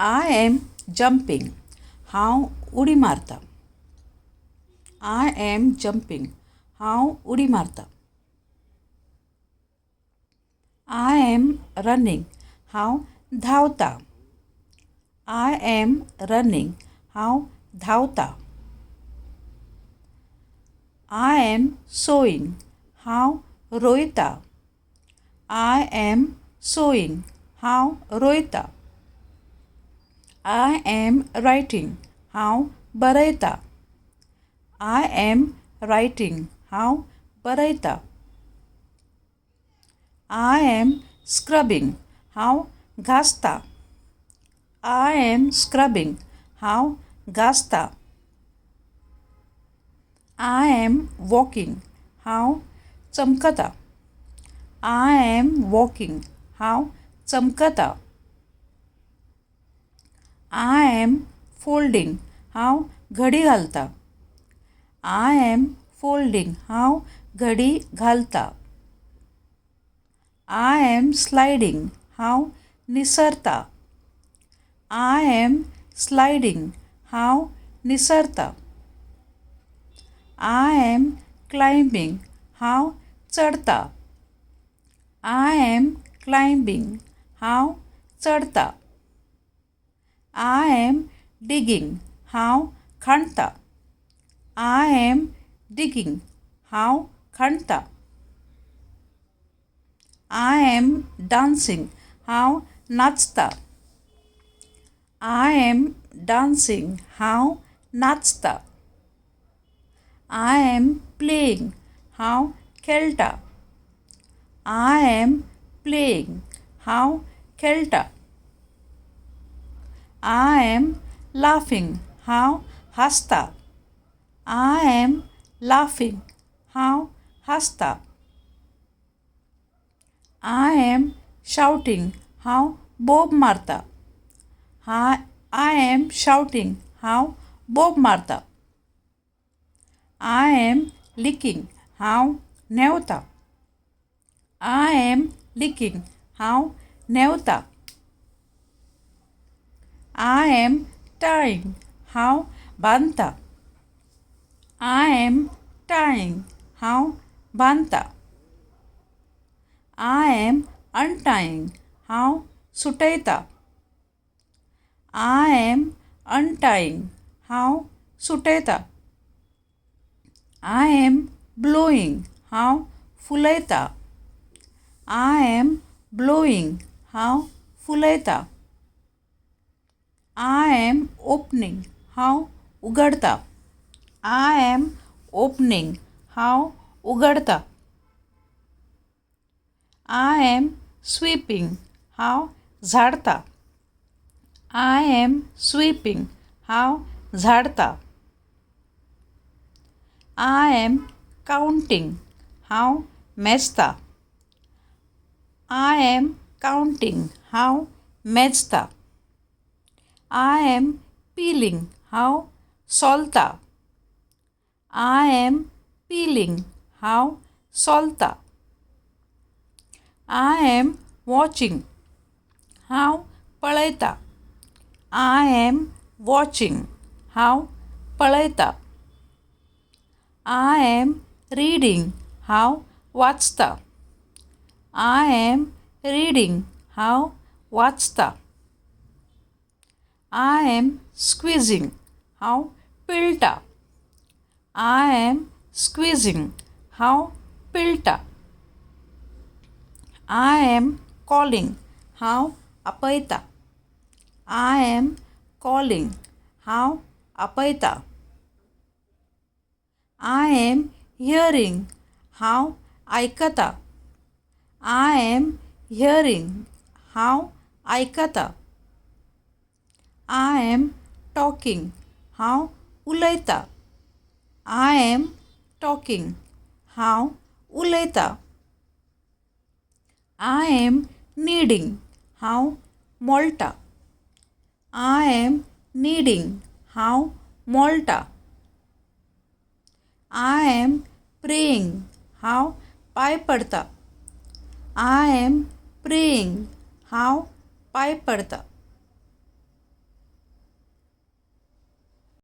I am jumping हांव उडी मारतां. I am jumping हांव उडी मारतां. I am running हांव धांवतां. I am running हांव धांवतां. I am sowing हांव रोयतां. I am sowing हांव रोयतां. I am writing हांव बरयतां. I am writing हांव बरयतां. I am scrubbing हांव घासतां. I am scrubbing हांव घासतां. I am walking हांव चमकतां. I am walking हांव चमकतां. I am folding हांव घडी घालतां. I am folding हांव घडी घालतां. I am sliding हांव निसरतां. I am sliding हांव निसरतां. I am climbing हांव चडतां. I am climbing हांव चडतां. I am digging हांव खणटां. I am digging हांव खणटां. I am dancing हांव नाचतां. I am dancing हांव नाचतां. I am playing हांव खेळटां. I am playing हांव खेळटां. I am laughing हांव हांसतां. I am laughing हांव हांसतां. I am shouting हांव बोब मारतां. I am shouting हांव बोब मारतां. I am licking हांव न्हेंवतां. I am licking हांव न्हेंवतां. I am tying हांव बांदतां. I am tying हांव बांदतां. I am untying हांव सुटयतां. I am untying हांव सुटयतां. I am blowing हांव फुलयतां. I am blowing हांव फुलयतां. I am opening हांव उगडतां. I am opening हांव उगडतां. I am sweeping हांव झाडतां. I am sweeping हांव झाडतां. I am counting हांव मेजतां. I am counting हांव मेजतां. I am peeling हांव सोलतां. I am peeling हांव सोलतां. I am watching हांव पळयतां. I am watching हांव पळयतां. I am reading हांव वाचतां. I am reading हांव वाचतां. I am squeezing हांव पिळटां. I am squeezing हांव पिळटां. I am calling हांव आपयतां. I am calling हांव आपयतां. I am hearing हांव आयकतां. I am hearing हांव आयकतां. I am talking हांव उलयतां. I am talking हांव उलयतां. I am kneading हांव मोळटां. I am kneading हांव मोळटां. I am praying हांव पांय पडटां. I am praying हांव पांय पडटां.